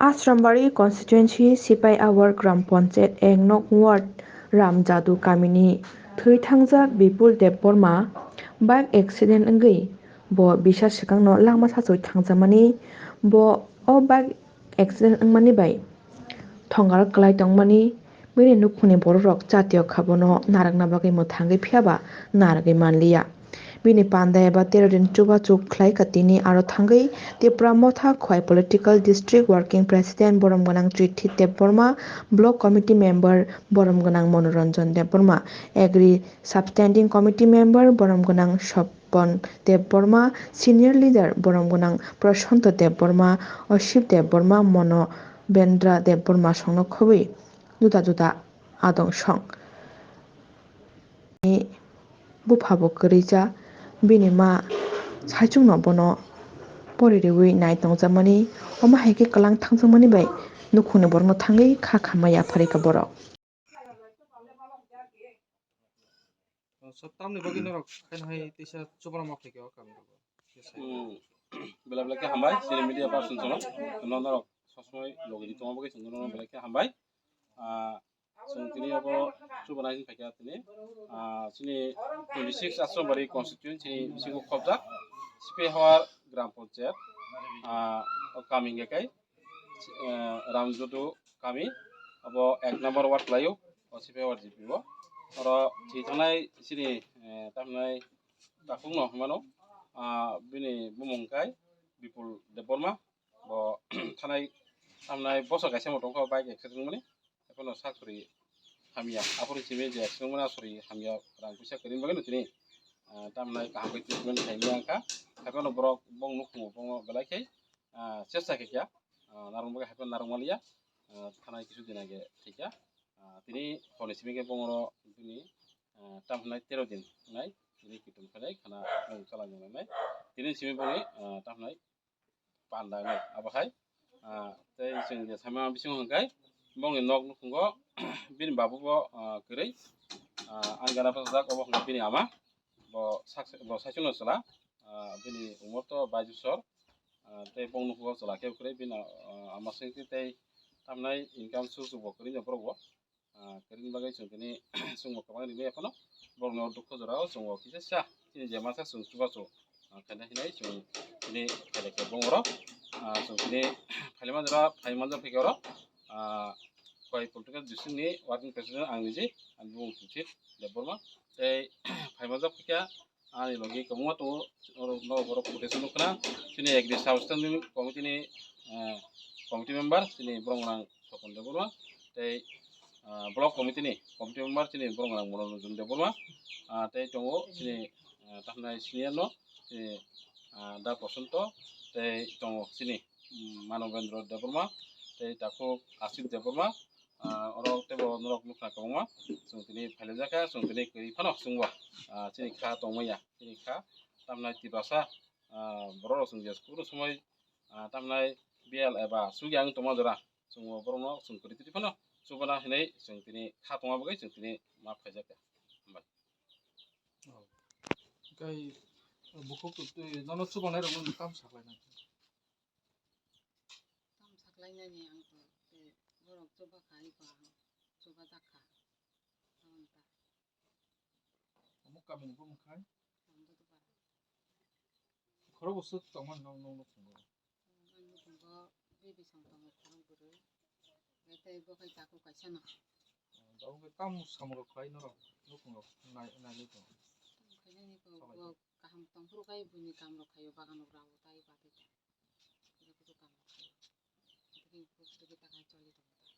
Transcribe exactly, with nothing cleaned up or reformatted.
Asrambari constituency Sipai Awar Gram Panchayat ek nok ward Ramjadu kamini thwi thangjak Bipul Debbarma bike accident wngwi bo bisa swkangno lama sachwi thangjakmani. Bo o bike accident wngmani bai thongar kwlai tongmani. Bini nukhungni bororok jatiyo kha bono narwkna bagwi mwthangwi phiyaba narwgwi manliya. Bini panda eba tero din chubachu khlai ka tini aro thangwi Tipra Motha Khwai Political District Working President borom gwnang Chithi Debbarma, Block Committee Member borom gwnang Monoranjan Debbarma, Agri Substanding Committee Member borom gwnang Sop Bon Debbarma, senior leader borom gwnang Prashanto Debbarma, Osip Debbarma, Mono Bendra Debbarma songno khobwi juda juda adong song. Ni bupha bo kwrwi cha, bini ma saichungno bono pori riwi nai tongjakmani, omo hai khe kwlang thangjakmani bai nukhungni borokno thangwi kha khamma yapharwi kha borok. Tamni bagwi norok khaina hai teisa chubaram ma phaikhe o kami rogo. Hmm. Belai belai khe hambai chini media person sono. No norok sosmai logi di tongma bagwi chwng no belai khe hambai. Ah, chwng tini obo chubanai phaikha tini. Ah, chini twenty six Asrambari constituency chini bisingo khobjak Sipehawar Gram Panchayat. Ah, o kami hingkhe kai eh, Ramjodu kami, abo ek number ward laio, o Sipehawar G P o. Oro thwi thangnai chini, eh, tamhinai takhukno hwnmano, ah, bini bumung kai Bipul Debbarma, bo thanai, tamhinai boso kaisa mo tongkha bike accident wngmani, ekheno sak sori hamya, aphuru simi je accident wngmani asori hamya rang puisa kwrwini bagwino tini, ah, tamhinai kaham khe treatment khaimani wngkha, ekheno borok bong nukhungo bongo belai khe, ah, chesta khe kya, ah, narwkma khe haiphano narwkma liya, ah, thanai kisu din age thikya, ah, tini honi simi khe bongoro bini, ah, tam hwnai tero din hwnai tini kitum khanai khana bong chala nai tini simi bongni, ah, tam hwnai panda nai abo hai, ah, tei chwng je sama bisingo hwnkhai bongni nok nukhungo bini babu bo, ah, kwrwi, ah, ang gana phajak obo hwnkhai bini ama. Bo sak-, bo saichungno chwla, ah, bini umor to bais bosor, ah, tei bong nukhugo chwla khe kwrwi bini, ah, ama sengti tei tamnai income source bo kwrwino borok bo, ah, kwrwini bagwi chwng tini chwngbo kwbang rimwi ekhano borokno dukho jorao chwngo kisa sa chini je masa chwng chubachu, ah, khaina hinwi chwng tini khailai khe bongoro, ah, chwng tini phailima jora phaima jora phaikhe oro, ah, Khwai Political District ni Working President ang niji, ang bumung Suchit Debbarma. Tei phaima jora phaikha ani logi kwbangma tongo, oro no borok quotation nukha na. Chini Agri Substanding Committee ni, eh, committee member chini borok gwnang Sopon Debbarma, tei, ah, Block Committee ni committee member chini borok gwnang Monoranjan Debbarma, ah, tei tongo chini, ah, tamhinai senior no chini, ah, Da Prosanto, tei tongo chini, mm, Manobendra Debbarma, tei takhuk Asit Debbarma, ah, oro teibo norok nukha kwbangma. Chwng tini phailaijakha, chwng tini kwrwi phano chwngbo, ah, chini kha tongmaya, chini kha tamnai Tiprasa, ah, borok rok chwng je kunu somoi, ah, tamnai biyal eba sugya wng tongma jora chwngbo borokno chwng kwrwi twi phano chubana hinwi chwng tini kha tongma bagwi chwng tini ma phaijakha. Hambai. Oh. Tei bukhuk twi nono chubanai rokno tam saklainai. Tam saklainani ang to tei borok chuba khai ba chuba jakha. Amo ta. Omo kamini bumung khai? Ang Bodopara. Khoro bwswk tongmani nong nong nukhungo? Ang nukhungo bibisong tongo khorok bwrwi. Tei bo khai takhuk kaisa no. Abo khe tamo samung rok khlai norok nukhung rok nai nai tongo. Tamo khainani ko Sabai bo kaham tongphuru khai buini kam rok khaio bagan rok rao tai ba tei. Kisa kisa kam rok khaio. Tei kisa kisa ta khai choli tongo.